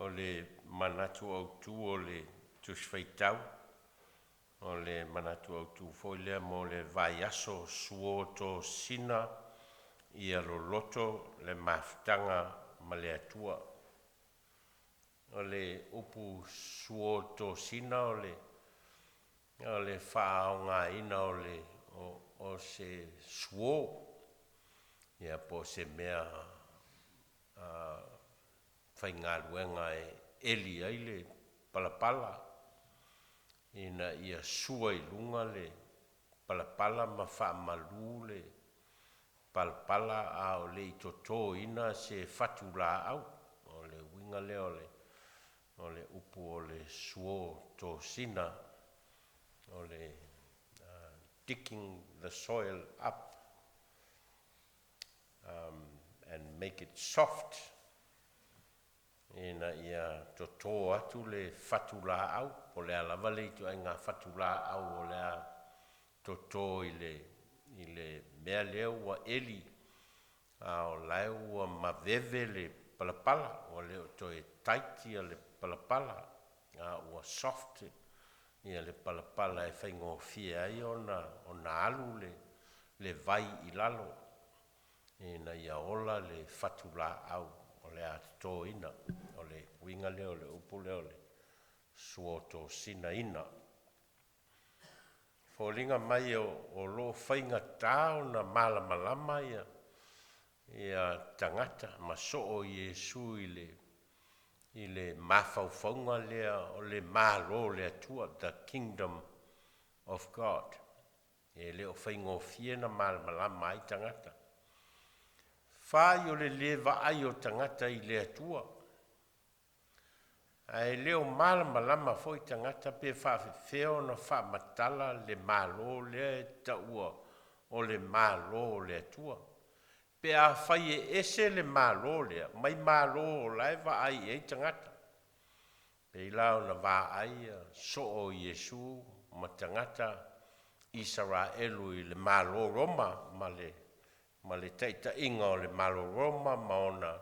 O le manatu autu o le Tusi Faitau, o le manatu autu foi lea mo le vaiaso Suo Tosina ia loloto le mafutaga ma le Atua. O le upu suo tosina o le faaaogaina o se suo po o se mea faigaluega e eli ai le palapala ina ia sua i luga le palapala ma faamalu le palapala a o le i totoina se fatulaau. O le uiga lea o le upu o le suo tosina, o le digging the soil up and make it soft ina ia toto atu le fatulaau po o le a lava le ituaiga fatulaau o le a toto i le mea lea ua eli a o la e ua maveve le palapala, ua le o toe tight le palapala a ua soft le palapala e faigofie ai ona alu le vai i lalo ina ia ola le fatulaau o le a totoina. O le uiga lea o le upu lea o le suo tosinaina. E foliga mai o lo o faigata ona malamalama ia tagata ma soo Iesu i le mafaufauga lea o le Malo o le Atua, the Kingdom of God. E le o faigofie na malamalama ai tagata. Fai o le le vaai o tagata i le Atua, ae le o malamalama foi tagata pe faafefea ona faamatala le Malo lea e taua o le Malo o le Atua. Pe afai e ese le Malo lea mai malo o la e vaai i ai tagata, pei la ona vaai soo o Iesu ma tagata Isaraelu i le Malo Roma ma le taitaiga o le Malo Roma ma ona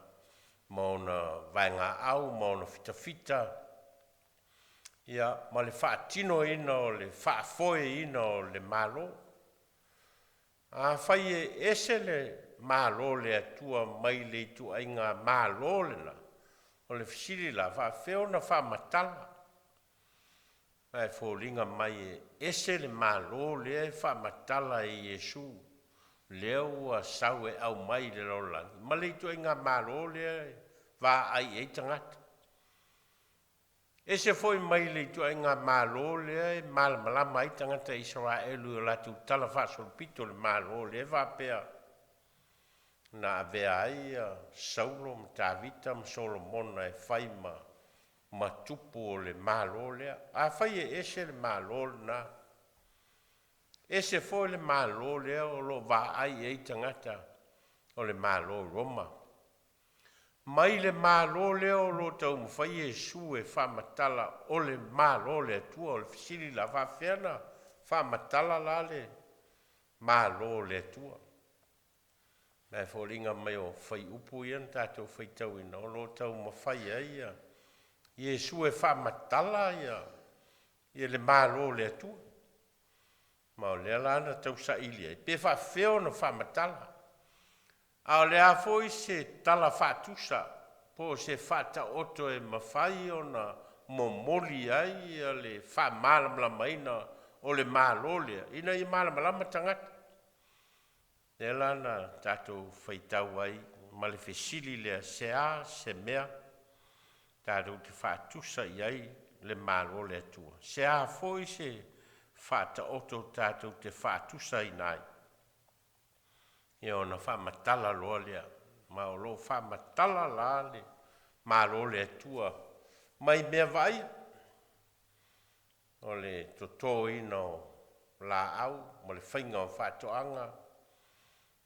vaegaau ma ona fitafita ma le faatinoina o le faafoeina o le Malo. Afai e ese le Malo o le Atua mai le ituaiga malo lena, o le fesili la, faafefea ona faamatala? Ae foliga mai e ese le Malo lea e faamatala e Iesu lea ua sau e aumai i le lalolagi ma le ituaiga malo lea e vaai i ai tagata. Ese foi mai le ituaiga malo lea e malamalama ai tagata Isaraelu i o latou talafaasolopito, le Malo lea e faapea na avea ai Saulo ma Tavita ma Solomona e fai ma tupu o le Malo lea. Afai e ese le Malo lena, ese foi le Malo lea o lo o vaai i ai tagata o le Malo o Roma, mai le Malo lea o lo o taumafai Iesu e faamatala o le Malo o le Atua. O le fesili la, faafefea na faamatala la le Malo o le Atua? Ma e foliga mai o fuaiupu ia na tatou faitauina o lo o taumafai ai Iesu e faamatala ia le Malo o le Atua. Ma o lea la na tausaili ai pe faafefea ona faamatala. A o le a foi se tala faatusa po o se faataoto e mafai ona momoli ai le faamalamalamaina o le Malo lea ina ia malamalama tagata. Lea la na tatou faitau ai ma le fesili lea, se a se mea tatou te faatusa i ai le Malo o le Atua? Se a foi se faataoto tatou te faatusaina ai? Ia ona faamatala loa lea, ma o lo o faamatala la le Malo o le Atua mai mea vaaia, o le totoina o laau ma le faiga o faatoaga,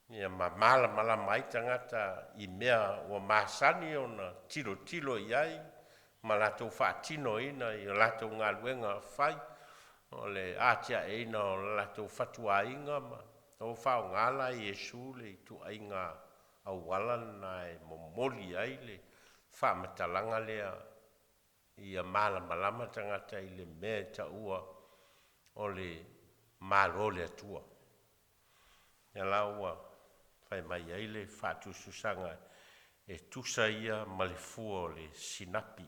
ia ma malamalama ai tagata i mea ua masani ona tilotilo i ai ma latou faatinoina i o latou galuega fai, o le atiaeina o latou fatuaiga ma o faaaoga la e Iesu le ituaiga auala lena e momoli ai le faamatalaga lea. Ia malamalama tagata i le mea e taua o le Malo o le Atua. Ia la ua fai mai ai le faatusatusaga e tusa ia ma le fua o le sinapi.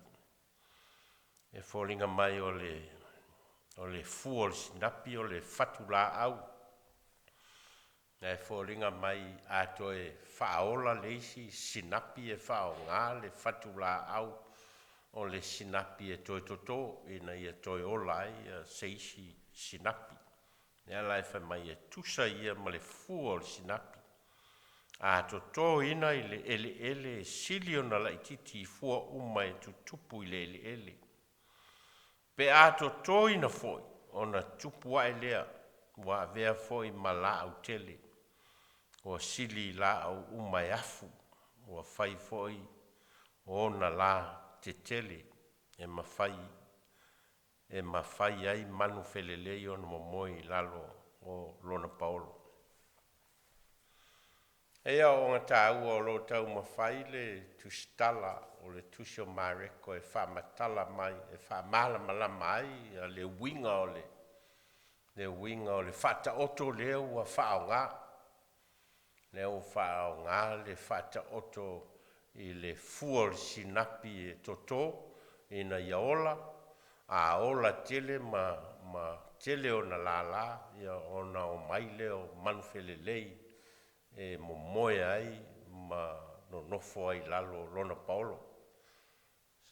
E foliga mai o le fua o le sinapi o le fatulaaui ae foliga mai a toe faaola le isi sinapi e faaaoga le fatulaaui o le sinapi e toe toto ina ia toe ola ai se isi sinapi. Lea la e fai mai e tusa ia ma le fua o le sinapi, a totoina i le eleele e sili ona laitiiti i fua uma e tutupu i le eleele. Pe a totoina foi ona tupu ae lea ua avea foi ma laau tele, ua sili i laau uma e afu, ua fai foi ona la tetele e mafai e mafai ai manu felelei ona momoe i lalo o lona paolo. E ao ona taua o lo o taumafai le tusitala o le tusi o Mareko e faamatala mai e faamalamalama ai le uiga o le faataoto lea ua faaaoga, lea ua faaaoga le faataoto i le fua o le sinapi e toto ina ia ola, a ola tele ma tele ona lala, ona omai lea o manu felelei e momoe ai ma nonofo ai i lalo o lona paolo.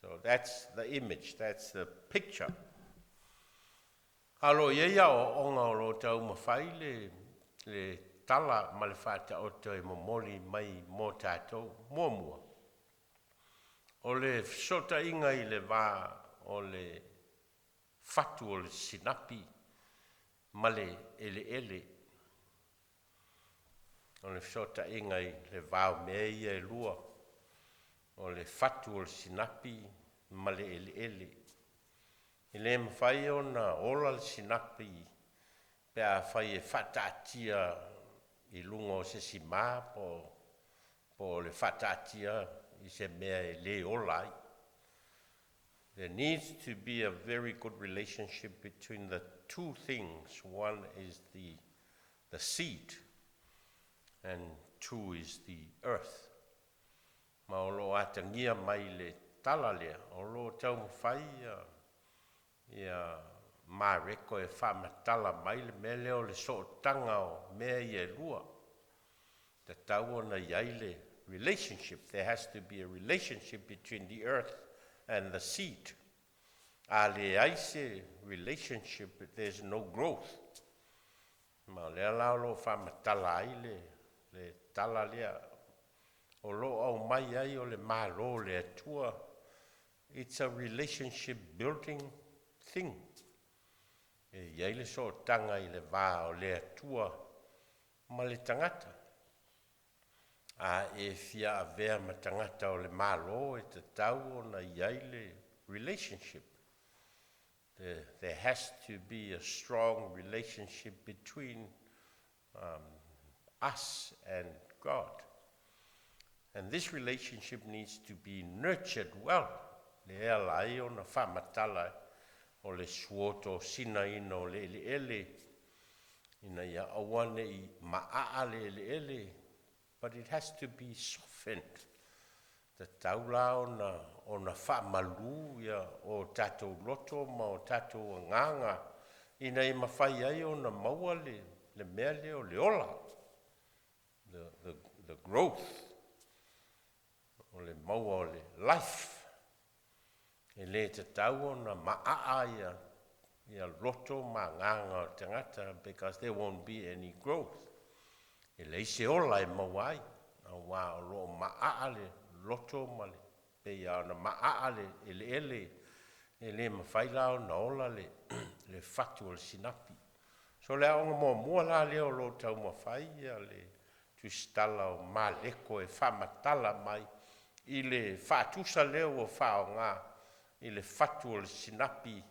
So that's the image, that's the picture. A o lo o i ai aoaoga o lo o taumafai le tala ma le faataoto e momoli mai mo tatou. Muamua, o le fesootaiga i le va o le fatu o le sinapi ma le eleele. O le fesootaiga i le va o mea ia e lua, o le fatu o le sinapi ma le eleele. E le mafai ona ola le sinapi pe afai e faataatia i luga o se sima po o le faataatia i se mea e le ola ai. There needs to be a very good relationship between the two things. One is the seed, and two is the earth. Ma o lo o atagia mai le tala lea, o lo o taumafai ia Mareko e faamatala mai le mea lea o le sootaga o mea ia e lua. Tatau ona i ai le relationship. There has to be a relationship between the earth and the seed. A leai se relationship, there's no growth. Ma o lea la o lo o faamatala ai le tala lea o lo o aumai ai o le Malo o le Atua. It's a relationship building thing. E i ai le sootaga i le va o le Atua ma le tagata. A e fia avea ma tagata o le Malo e tatau ona i ai le relationship. There has to be a strong relationship between us and God. And this relationship needs to be nurtured well. Lea ala ai ona faamatala o le suotosinaina o le eleele ina ia aua ne i maaa le eleele, but it has to be softened. Tatau la ona faamalu ia o tatou loto ma o tatou agaga ina ia mafai ai ona maua le mea lea o le ola, the growth, o le maua o le life. E le tatau ona maaa ia loto ma agaga o le tagata because there won't be any growth. E leai se ola e maua ai, aua o lo o maaa le loto ma le pei ona maaa le eleele, e le mafai la ona ola le fatu o le sinapi. So le aoga muamua la lea o lo o taumafai ia le tusitala o Mareko e faamatala mai i le faatusa lea ua faaaoga i le fatu o le sinapi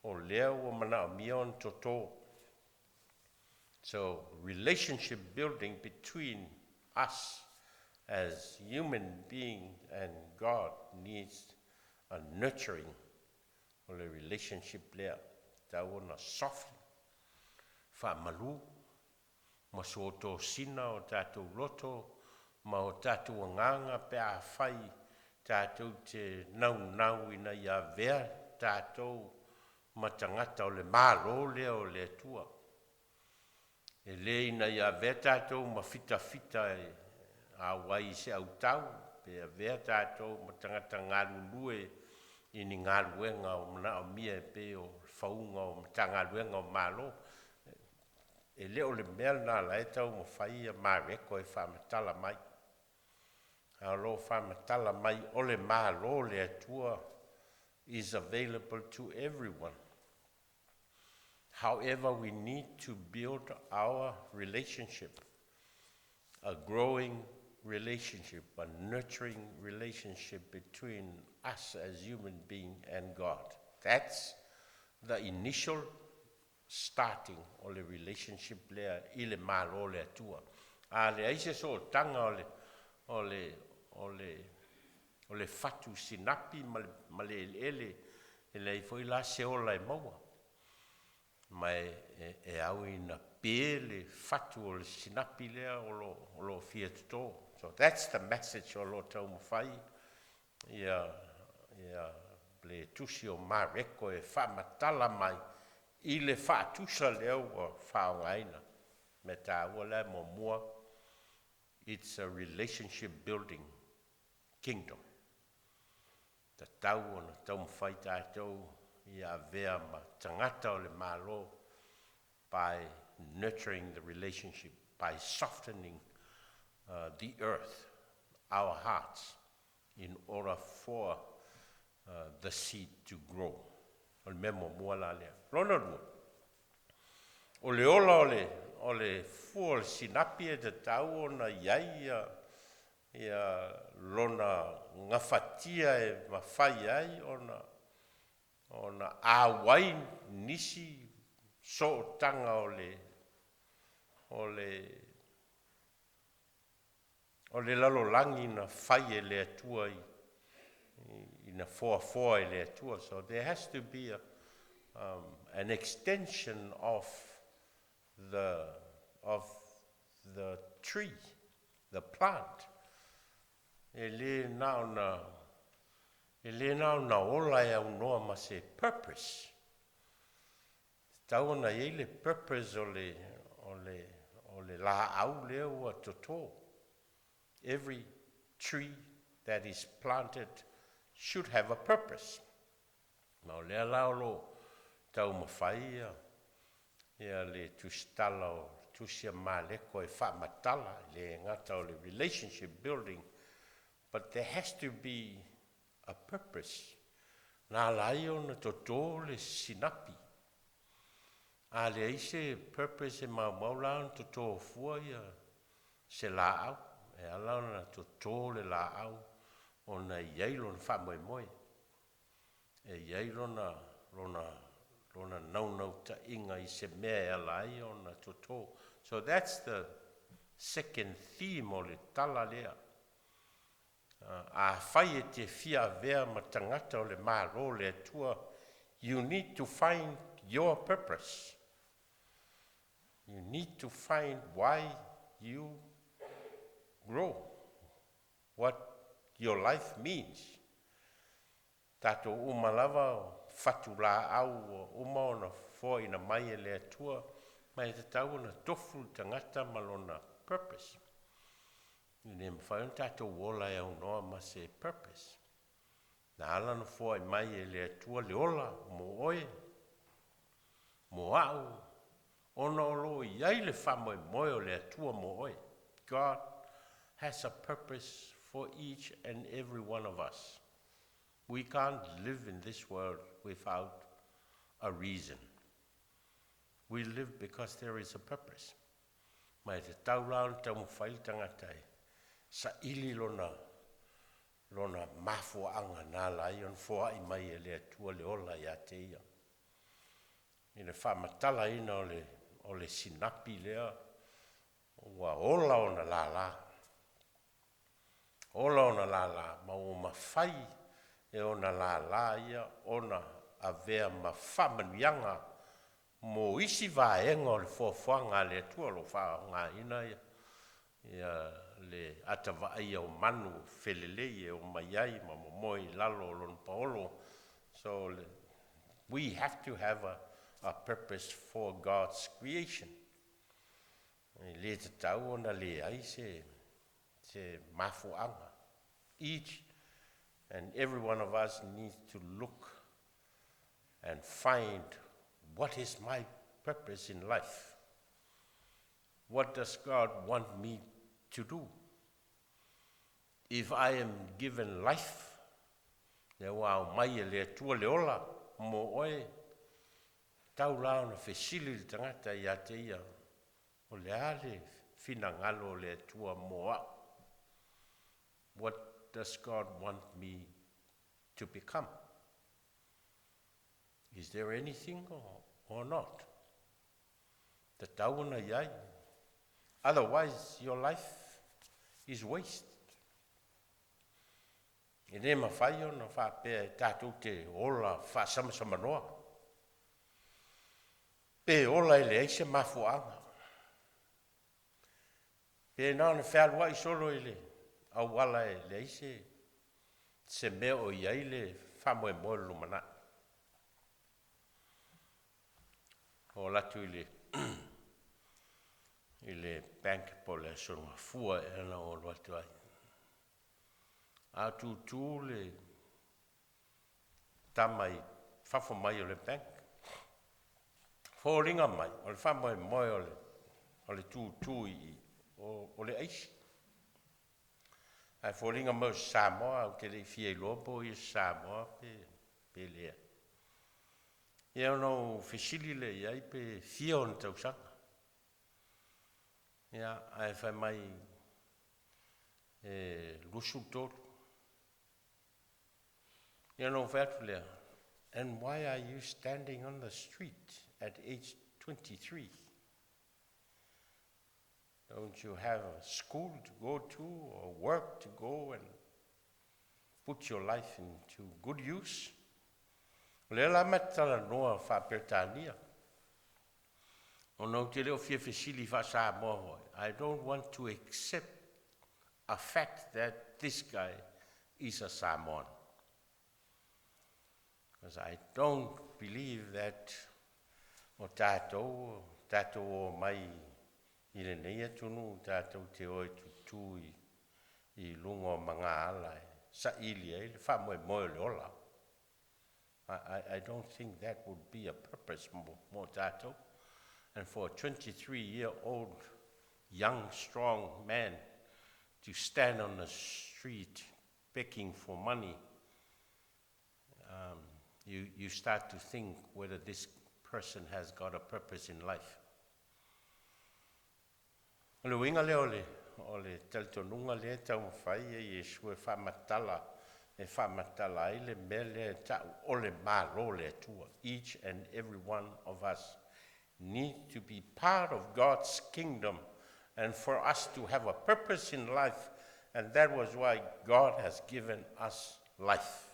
o lea ua manaomia ona toto. So relationship building between us as human being and God needs a nurturing. O le relationship lea, tatau ona soft, faamalu ma suotosina o tatou loto ma o tatou agaga pe afai tatou te naunau ina ia avea tatou ma tagata o le Malo lea o le Atua. E le ina ia avea tatou ma fitafita e auai i se autau, pe avea tatou ma tagata galulue i ni galuega o manaomia e pei o le fauga o Matagaluega o Malo. E le o le mea lena la e taumafai ia Mareko e faamatala mai. A o lo o faamatala mai o le Malo o le Atua is available to everyone. However, we need to build our relationship, a growing relationship, a nurturing relationship between us as human being and God. That's the initial starting o le relationship lea i le Malo o le Atua. A leai se sootaga o le fatu sinapi ma le eleele, e leai foi la se ola e maua. Ma e au ina pe le fatu o le sinapi lea o lo o fia toto. So that's the message o lo o taumafai ia le tusi o Mareko e faamatala mai i le faatusa lea ua faaaogaina. Me taua la muamua, it's a relationship building kingdom. Tatau ona taumafai tatou ia avea ma tagata o le Malo by nurturing the relationship, by softening the earth, our hearts, in order for the seed to grow. O le mea muamua la lea. Lona lua, o le ola o le fua o le sinapi e tatau ona iai ia lona gafatia e mafai ai ona auai nisi sootaga o le lalolagi na fai e le Atua ina foafoa e le Atua. So there has to be an extension of the tree, the plant. E le na ona ola e aunoa ma se purpose. Tatau ona iai le purpose o le laau lea ua toto. Every tree that is planted should have a purpose. Ma o lea la o lo taumafai ia le tusitala o tusi a Mareko e faamatala le gata o le relationship building, but there has to be a purpose. Na ala ai ona toto le sinapi. A leai se purpose e maumau la ona toto fua ia se laau. E ala ona toto le laau ona i ai lona faamoemoe. E i ai lona naunautaiga i se mea e ala ai ona toto. So that's the second theme o le tala lea. Afai e te fia avea ma tagata o le Malo o le Atua, you need to find your purpose. You need to find why you grow, what your life means. Tatou uma lava fatu laau ua uma ona foaina mai e le Atua, ma e tatau ona tofu le tagata ma lona purpose. E le mafai ona tatou ola e aunoa ma se purpose. Na ala ona foai mai e le Atua le ola mo oe, mo au, ona o lo o i ai le faamoemoe o le Atua mo oe. God has a purpose for each and every one of us. We can't live in this world without a reason. We live because there is a purpose. Ma e tatau la ona taumafai le tagata e saili lona mafuaaga na ala ai ona foai mai e le Atua le ola ia te ia. I le faamatalaina o le sinapi lea ua ola ona lala. Ola ona lala, ma ua mafai e ona lala ia ona avea ma faamanuiaga mo isi vaega o le foafoaga a le Atua o lo o faaaogaina le ata vaaia o manu felelei e omai ai ma momoe i lalo o lona paolo. So we have to have a purpose for God's creation. E le tatau ona leai se mafuaaga. Each and every one of us needs to look and find, what is my purpose in life? What does God want me to do? If I am given life, lea ua aumai e le Atua le ola mo oe, tau la ona fesili le tagata ia te ia, o le a le finagalo o le Atua mo au? What does God want me to become? Is there anything or not? Tatau ona i ai. Otherwise, your life is wasted. E le mafai ona faapea e tatou te ola faasamasamanoa. Pe ola e leai se mafuaaga. Pe na ona fealuai solo i le auala e leai se mea o i ai le faamoemoe o le lumanai. O alu atu i le bank po o le Aso Gafua ea na ou alu atu ai. A tutū le tama i fafo mai o le bank. Foliga mai, o le faamoemoe o le tutū i o le aisi. Ae foliga mai o Samoa, ou te le i fia iloa po o ia Samoa pe lea. Ia ona ou fesili lea i ai pe fia ona tausaga. Ia, ae fai mai e 23. Ia ona ou fai atu lea, "And why are you standing on the street at age 23? Don't you have a school to go to or work to go and put your life into good use?" O lea la ma te talanoa faa-Peretania. Ona ou te le o fia fesili faa-Samoa foi. I don't want to accept a fact that this guy is a Samoan. Because I don't believe that o tatou, tatou omai i lenei atunuu tatou te o e tutū i luga o magaala e saili ai le faamoemoe o le ola. I don't think that would be a purpose mo tatou. And for a 23-year-old young, strong man to stand on the street begging for money, you start to think whether this person has got a purpose in life. O le uiga lea o le talitonuga lea e taumafai e Iesu e faamatala ai le mea lea e tau o le Malo o le Atua. Each and every one of us need to be part of God's kingdom and for us to have a purpose in life, and that was why God has given us life.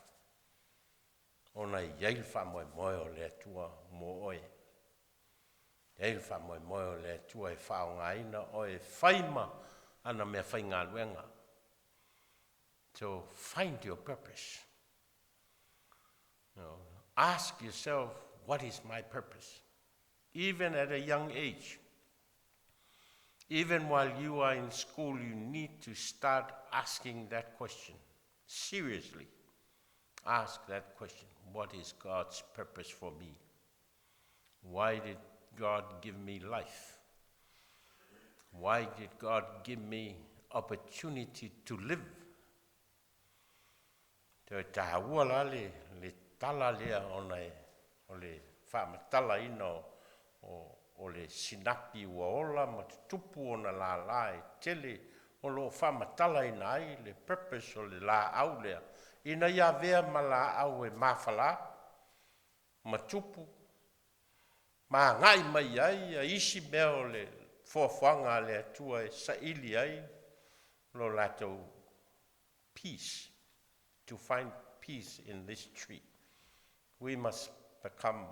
Ona i ai le faamoemoe o le Atua mo oe. I ai le faamoemoe o le Atua e faaaogaina oe e fai ma ana meafaigaluega. So find your purpose. Ask yourself, what is my purpose? Even at a young age, even while you are in school, you need to start asking that question. Seriously, ask that question. What is God's purpose for me? Why did God give me life? Why did God give me opportunity to live? Toe taua la le tala lea ona e, o le faamatalaina o le sinapi ua ola ma tutupu ona lala e tele o lo o faamatalaina ai le purpose o le laau lea ina ia avea ma laau e mafala ma tupu ma agai mai ai ia isi mea o le foafoaga a le Atua e saili ai lo latou peace, to find peace in this tree. We must become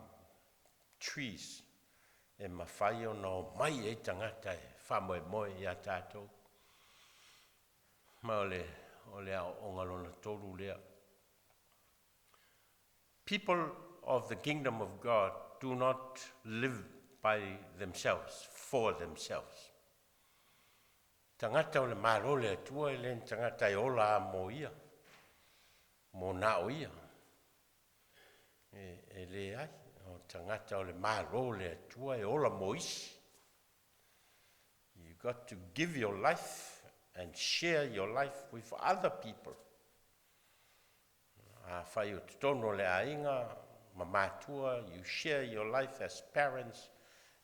trees e mafai ona omai ai tagata e faamoemoe ia tatou. Ma o le aoaoga lona tolu lea. People of the kingdom of God do not live by themselves, for themselves. Tagata o le Malo o le Atua e le ni tagata e ola a mo ia, mo na o ia. E leai, o tagata o le Malo o le Atua e ola mo isi. You got to give your life and share your life with other people. Afai o totonu o le aiga ma matua, you share your life as parents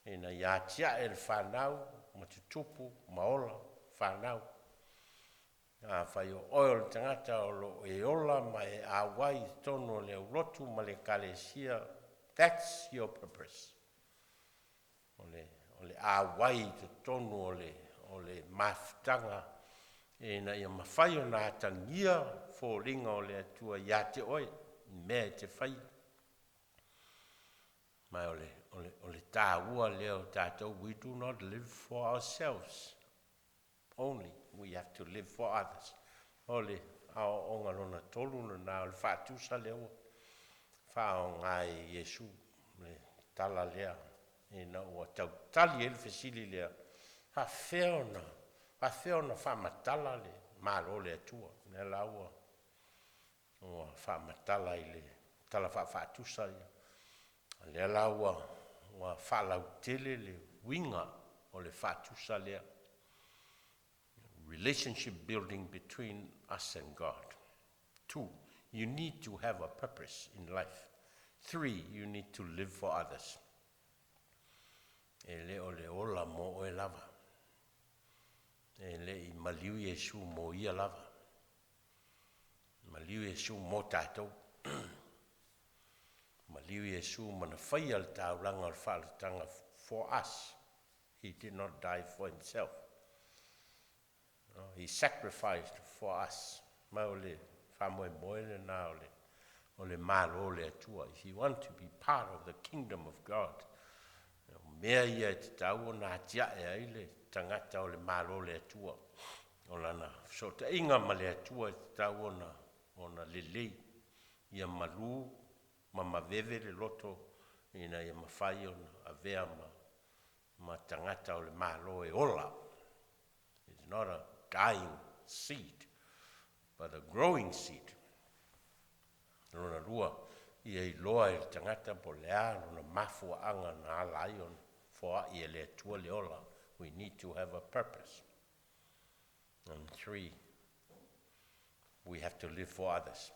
ina ia atiae le fanau ma tutupu ma ola fanau. Afai o oe o le tagata o lo e ola ma e auai i totonu o le aulotu ma le ekalesia, that's your purpose. O le auai i totonu o le mafutaga ina ia mafai ona atagia foliga o le Atua ia te oe, mea e te faia. Ma o le tāua lea o tatou, we do not live for ourselves only, we have to live for others. O le aoaoga lona tolu lena o le faatusa lea ua faaaoga e Iesu le tala lea ina ua tautali ai le fesili lea, faafefea ona faamatala le Malo o le Atua? Lea la ua faamatala i le tala faafaatusa ia. Lea la ua faalautele le uiga o le faatusa lea. Relationship building between us and God. Two, you need to have a purpose in life. Three, you need to live for others. E le o le ola mo oe lava. E le i maliu Iesu mo ia lava. Maliu Iesu mo tatou. Maliu Iesu ma na faia le taulaga o le faaletaga for us. He did not die for himself. No, he sacrificed for us. Ma o le faamoemoe lena o le Malo o le Atua. If you want to be part of the kingdom of God, o mea ia e tatau ona atiae ai le tagata o le Malo o le Atua. O lana fesootaiga ma le Atua e tatau ona lelei ia malu ma maveve le loto ina ia mafai ona avea ma tagata o le Malo e ola. It's not a dying seed, but a growing seed. Lona lua, ia iloa e le tagata po o le a lona mafuaaga na ala ai ona foai e le Atua le ola. We need to have a purpose. And three, we have to live for others.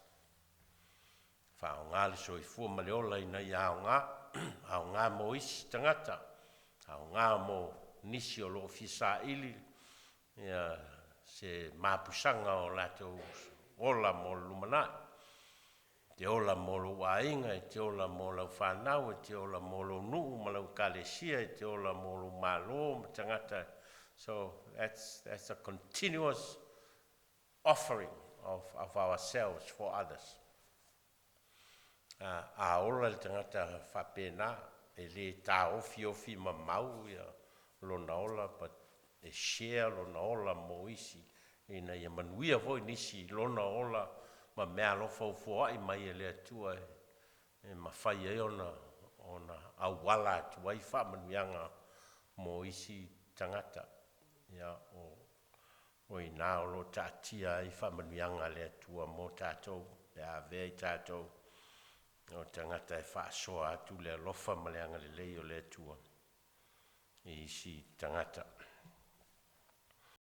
Faaaoga le soifua ma le ola ina ia aoga, aoga mo isi tagata, aoga mo nisi o loo fia saili ia se mapusaga o latou ola mo le lumanai. Te ola mo lou aiga, e te ola mo lau fanau, e te ola mo lou nuu ma lau ekalesia, e te ola mo lou malo ma tagata. So that's a continuous offering of ourselves for others. A ola le tagata faapena, e le taofiofi mamau ia lona ola, but e share lona ola mo isi, ina ia manuia foi nisi lona ola ma mea alofa ua foai mai e le Atua e mafai ai ona auala atu ai faamanuiaga mo isi tagata. Ia o ina o lo taatia ai faamanuiaga a le Atua mo tatou, pe a avea i tatou o tagata e faasoa atu le alofa ma le agalelei o le Atua i isi tagata.